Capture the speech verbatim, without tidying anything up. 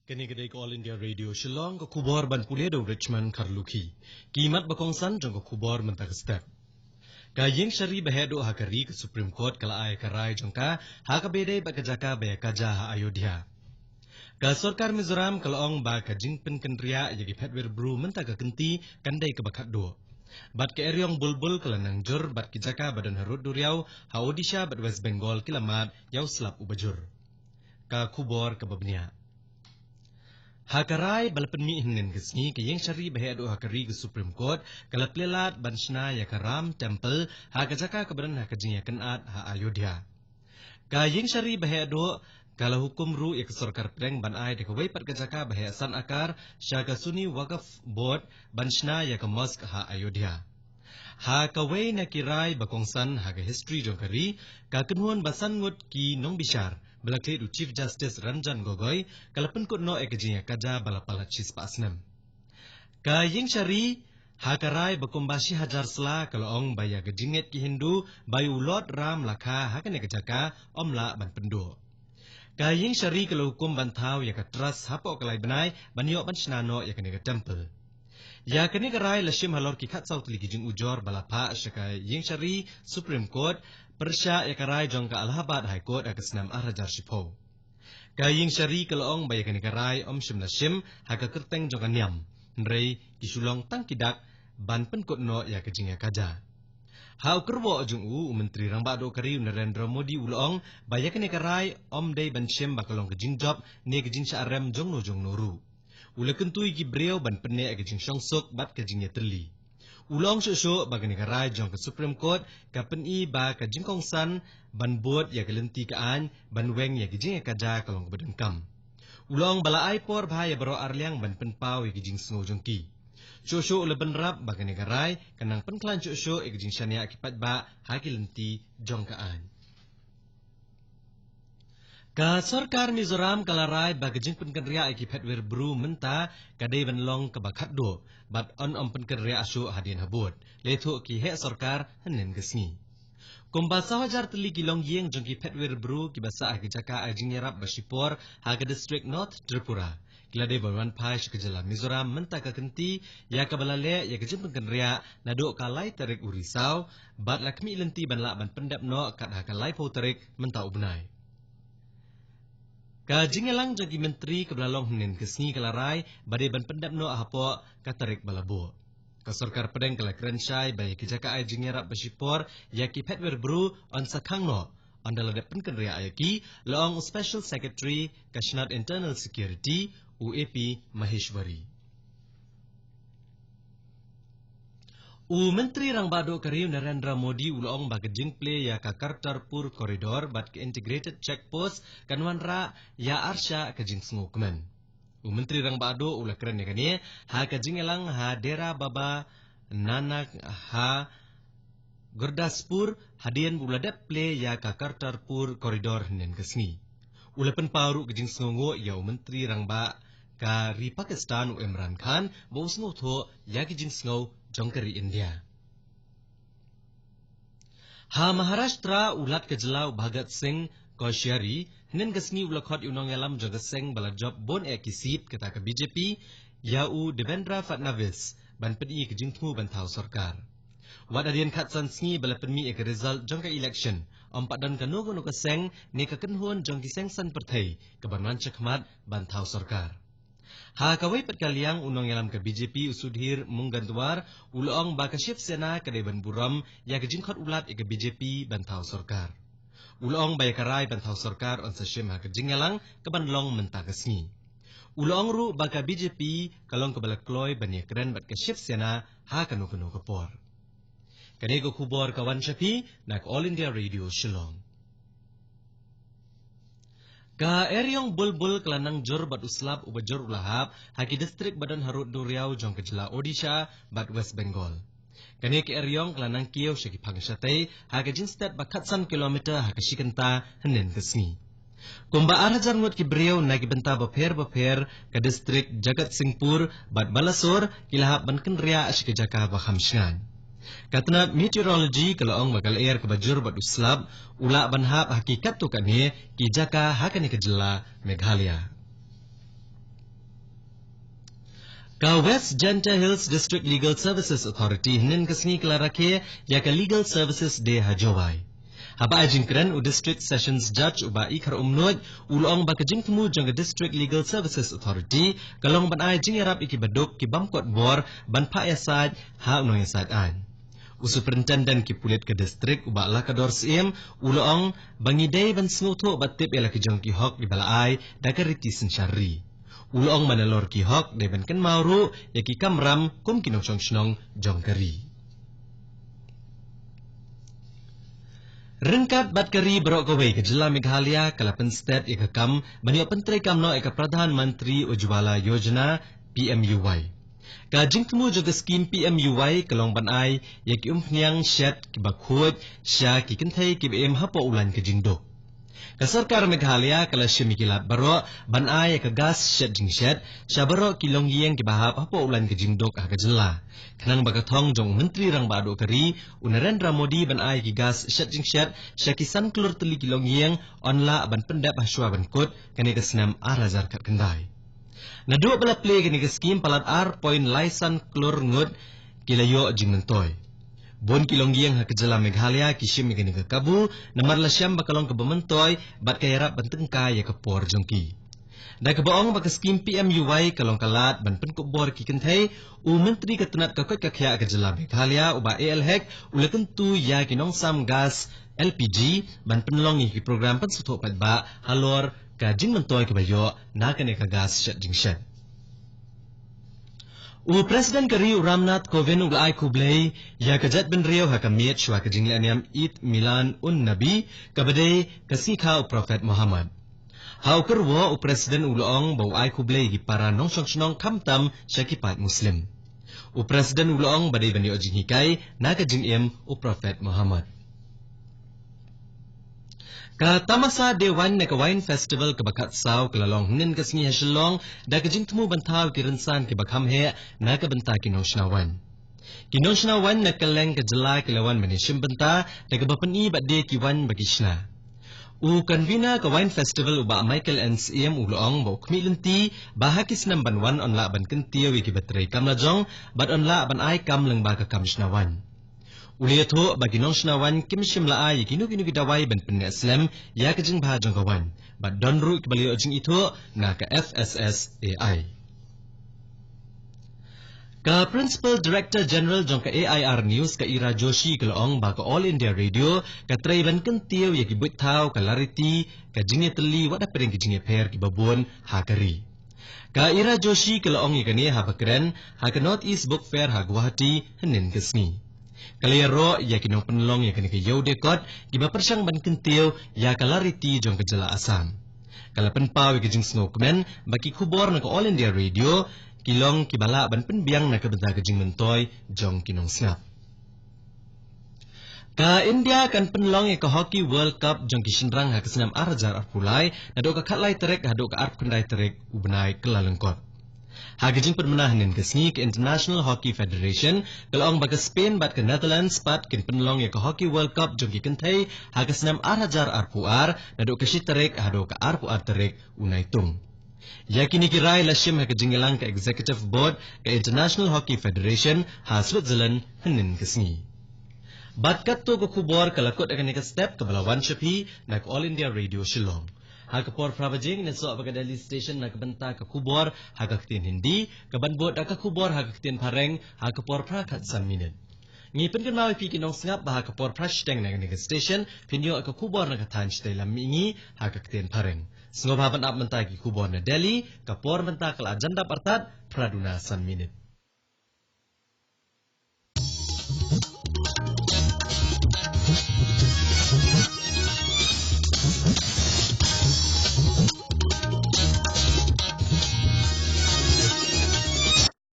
Kane ka dei ka All India Radio Shillong, ka khubor ban pule da u Richmond Kharlukhi. Ki mat ba kongsan jong ka khubor mynta ka step. Ka ïing shari ba heh duh ha ka ri, ka Supreme Court, ka la ai ka rai jong ka ha kaba ïadei bad ka jaka ba ïa kaja ha Ayodhya. Ka sorkar Mizoram ka la ong ba ka jingpynkynriah ïa ki phet wir bru mynta ka kynti kan dei kaba khatduh. Bad ka eriong bulbul ka la nang jur bad ki jaka ba don harud duriaw ha Odisha bad West Bengal ki la mad ïa u slap uba jur. Ka khubor kaba bniah. Ha ka rai ba la pynmih hynnin ka sngi, ka ïing shari ba heh duh ha ka ri, ka Supreme Court, ka la plie lad ban shna ïa ka Ram Temple ha ka jaka kaba don ha ka jingïakynad ha Ayodhya. Ka ïing shari ba heh duh ka la hukum ruh ïa ka sorkar pdeng ban ai da kawei pat ka jaka ba heh san akar sha ka Sunni Waqf Board ban shna ïa ka mosque ha Ayodhya. Ha kawei na ki rai ba kongsan ha ka history jong ka ri, ka kynhun ba san ngut ki nongbishar ba la khlieh da u Chief Justice Ranjan Gogoi ka la pynkut noh ïa ka jingïakaja ba la palat shispah snem. Ka ïing shari ha ka rai ba kumba shi hajar sla ka la ong ba ïa ka jingngeit ki Hindu ba ïa u Lord Ram la kha ha kane ka jaka, ym lah ban pynduh. Ka ïing shari ka la hukum ban thaw ïa ka trust hapoh ka lai bnai ban ïoh ban shna noh ïa kane ka temple. Ïa kane ka rai la shim halor ki khatsaw tylli ki jingujor ba la phah sha ka ïing shari Supreme Court pyrshah ïa ka rai jong ka Allahabad High Court ha ka snem ar hajar shiphew. Ka ïing shari ka la ong ba ïa kane ka rai ym shym la shim ha ka kyrteng jong ka niam, hynrei ki shu long tang ki dak ban pynkut noh ïa ka jingïakaja. Ha u kyrwoh jong u, u Myntri Rangbah Duh ka ri u Narendra Modi u la ong ba ïa kane ka rai ym dei ban shim ba ka long ka jingjop ne ka jingshah rem jongno jongno ruh. U la kyntu ïa ki briew ban pynneh ïa ka jingshongsuk bad ka jingïatylli. U la ong shuh shuh ba kane ka rai jong ka Supreme Court ka pyni ba ka jingkongsan ban bud ïa ka lynti ka aiñ ban weng ïa ka jingïakaja ka long kaba donkam. U la ong ba la ai por bha ïa baroh arliang ban pynpaw ïa ka jingsngew jong ki. Shuh shuh u la bynrap ba kane ka rai ka nang pynkhlaiñ shuh shuh ïa ka jingshaniah ki paidbah ha ki lynti jong ka aiñ. Ka sorkar Mizoram ka la rai ba ka jingpynkynriah ïa ki phet wir bru mynta ka dei ban long kaba khatduh bad yn ym pynkynriah shuh hadien habud, leit thuh ki heh sorkar hynnin ka sngi. Kumba saw hajar tylli ki longïing jong ki phet wir bru kiba sah ha ki jaka ai jingïarap ba shipor ha ka district North Tripura ki la dei ban wan phai sha ka jylla Mizoram mynta ka kynti, ïa kaba la leh ïa ka jingpynkynriah naduh ka lai tarik u Risaw bad la khmih lynti ban lah ban pyndep noh kat ha ka laiphew tarik mynta u bnai. Ka jingïalang jong ki myntri kaba la long hynnin ka sngi ka la rai ba dei ban pyndep noh hapoh ka tarik ba la buh. Ka sorkar pdeng ka la kren shai ba ïa ki jaka ai jingïarap ba shipor ïa ki phet wir bru yn sa khang noh ynda la dep pynkynriah ïa ki, la ong u Special Secretary ka shnat Internal Security, u A P Maheshwari. U Myntri Rangbah Duh ka ri u Narendra Modi u la ong ba ka jingplie ïa ka Kartarpur Corridor bad ka Integrated Check Post kan wanrah ïa arshah ka jingsngewkmen. U Myntri Rangbah Duh u la kren ïa kane ha ka jingïalang ha Dera Baba Nanak ha Gurdaspur hadien ba u la dep plie ïa ka Kartarpur Corridor hynnin ka sngi. U la pynpaw ruh ka jingsngewnguh ïa u Myntri Rangbah ka ri Pakistan u Imran Khan ba u sngewthuh ïa ki jingsngew jong ka ri India. Ha Maharashtra, u Lat ka jylla u Bhagat Singh Koshyari hynnin ka sngi u la khot ïa u nongïalam jong ka seng ba la jop bun eh ki seat kata ka B J P, ïa u Devendra Fadnavis, ban pyni ka jingthmu ban thaw sorkar. Wat hadien khatsan sngi ba la pynmih ïa ka result jong ka election, ym pat don kano kano ka seng ne ka kynhun jong ki seng saiñ pyrthei kaban wan shakhmat ban thaw sorkar. Ha kawei pat ka liang, u nongïalam ka B J P u Sudhir Mungandwar u la ong ba ka Shiv Sena ka dei ban burom ïa ka jingkhot u Lat ïa ka B J P ban thaw sorkar. U la ong ba ïa ka rai ban thaw sorkar yn sa shim ha ka jingïalang kaban long mynta ka sngi. U la ong ruh ba ka B J P ka long kaba la kloi ban ïakren bad ka Shiv Sena ha kano kano ka por. Kane ka khubor ka wan sha phi na ka All India Radio Shillong. Ka eriong bulbul ka la nang jur bad u slap uba jur u la hap ha ki distrik ba don harud duriaw jong ka jylla Odisha bad West Bengal. Kane ka eriong ka la nang kiew sha ki phang shatei ha ka jingstet ba khatsan kilometer ha ka shi kynta hynnin ka sngi. Kumba ar hajar ngut ki briew na ki bynta bapher bapher ka distrik Jagatsinghpur bad Balasore ki la hap ban kynriah sha ki jaka ba kham shngaiñ. Ka tnat meteorology ka la ong ba ka lyer kaba jur bad u slap u lah ban hap ha ki katto katne ki jaka ha kane ka jylla Meghalaya. Ka West Jaintia Hills District Legal Services Authority hynnin ka sngi ka la rakhe ïa ka Legal Services Day ha Jowai. Haba ai jingkren u District Sessions Judge u Bah Ikhar Umnuid u la ong ba ka jingthmu jong ka District Legal Services Authority ka long ban ai jingïarap ïa ki baduk ki bym kot bor ban phah ïasaid ha u nongïasaid aiñ. U Superintendent ki pulit ka district u Bah Lakador Syiem u la ong ba ngi dei ban sngewthuh bad tip ïa la ki jong ki hok kiba la ai da ka riti synshar ri. U la ong ba nalor ki hok dei ban kynmaw ruh ïa ki kamram kum ki nongshong shnong jong ka ri. Ryngkat bad ka ri baroh kawei, ka jylla Meghalaya ka la pynstet ïa ka kam ban ïoh pyntreikam noh ïa ka Pradhan Mantri Ujjwala Yojana, P M U Y. Ka jingthmu jong ka skim P M U Y ka long ban ai ïa ki umphniang shet kiba khuid sha ki kynthei kiba im hapoh u lain ka jingduk. Ka sorkar Meghalaya ka la shim ïa ki lad baroh ban ai ïa ka gas shet jingshet sha baroh ki longïing kiba hap hapoh u lain ka jingduk ha ka jylla, khnang ba ka thong jong u Myntri Rangbah Duh ka ri u Narendra Modi ban ai ïa ki gas shet jingshet sha ki san klur tylli ki longïing yn lah ban pyndep ha shuwa ban kut kane ka snem ar hajar khatkhyndai. Naduh ba la plie kane ka skim, palat ar point lai san klur ngut ki la ïoh jingmyntoi. Bun ki longïing ha ka jylla Meghalaya ki shim ïa kane ka kabu namar la shem ba ka long kaba myntoi bad ka ïarap ban tyngkai ïa ka por jong ki. Da kaba ong ba ka skim P M U Y ka long ka lad ban pynkup bor ki kynthei, u Myntri ka tnat ka koit ka khiah ka jylla Meghalaya u Bah A L Hek u la kyntu ïa ki nongsam gas L P G ban pynlong ïa ki program pynsngewthuh paidbah halor ka jingmyntoi kaba ïoh na kane ka gas shet jingshet. U President ka ri u Ramnath Kovind u la ai khublei ïa ka jaitbynriew ha ka miet shuwa ka jinglehniam Eid Milan un Nabi, kaba dei ka sngi kha u Prophet Muhammad. Ha u kyrwoh, u President u la ong ba u ai khublei ïa ki para nongshong shnong khamtam sha ki paid Muslim. U President u la ong ba dei ban ïoh jinghikai na ka jingim u Prophet Muhammad. Ka Tamasa Dei Wine na ka Wine Festival kaba khatsaw ka la long hynnin ka sngi ha Shillong da ka jingthmu ban thaw ki rynsan kiba kham heh na ka bynta ki nongshna wine. Ki nongshna wine na kylleng ka jylla ki la wan ban ïashim bynta da kaba pyni bad die ki wine ba ki shna. U convener ka Wine Festival u Bah Michael N Syiem u la ong ba u khmih lynti ba ha ki snem ban wan yn lah ban kyntiew ïa kiba trei kam la jong bad yn lah ban ai kam lyngba ka kam shna wine. U la ïathuh ba ki nongshna wine kim shym la ai ïa kino kino ki dawai ban pynneh slem ïa ka jingbha jong ka wine bad don ruh kiba la ïoh jingithuh na ka F S S A I. Ka Principal Director General jong ka A I R News ka Ira Joshi ka la ong ba ka All India Radio ka trei ban kyntiew ïa ki buit thaw, ka lariti, ka jingïatylli wat hapdeng ki jingïapher kiba bun ha ka ri. Ka Ira Joshi ka la ong ïa kane haba kren ha ka North East Book Fair ha Guwahati hynnin ka sngi. Ka la ïaroh ïa ki nongpynlong ïa kane ka ïew dei kot kiba pyrshang ban kyntiew ïa ka lariti jong ka jylla Assam. Ka la pynpaw ïa ka jingsngewkmen ba ki khubor na ka All India Radio ki long kiba lah ban pynbiang na ka bynta ka jingmyntoi jong ki nongsngap. Ka India kan pynlong ïa ka Hockey World Cup jong ki shynrang ha ka snem ar hajar arphew lai naduh ka khatlai tarik haduh ka arphew khyndai tarik u bnai Kyllalyngkot. Ha ka jingpynbna hynnin ka sngi, ka International Hockey Federation ka la ong ba ka Spain bad ka Netherlands pat kin pynlong ïa ka Hockey World Cup jong ki kynthei ha ka snem ar hajar arphew ar naduh ka shi tarik haduh ka arphew ar tarik u Naitung. Ïa kine ki rai la shim ha ka jingïalang ka Executive Board ka International Hockey Federation ha Switzerland hynnin ka sngi. Bad katto ka khubor ka la kut ha kane ka step kaba la wan sha phi na ka All India Radio Shillong. Ha ka por phra baje ngin ïasoh bad ka Delhi Station na ka bynta ka khubor ha ka ktien Hindi, kaban bud da ka khubor ha ka ktien Phareng ha ka por phra khatsan minit. Ngi pynkynmaw ïa phi ki nongsngap ba ha ka por phra shiteng na kane ka station phin ïoh ïa ka khubor na ka thaiñ shatei lam mihngi ha ka ktien Phareng. Sngewbha ban ap mynta ïa ki khubor na Delhi, ka por mynta ka la jan dap artat phra duna san minit.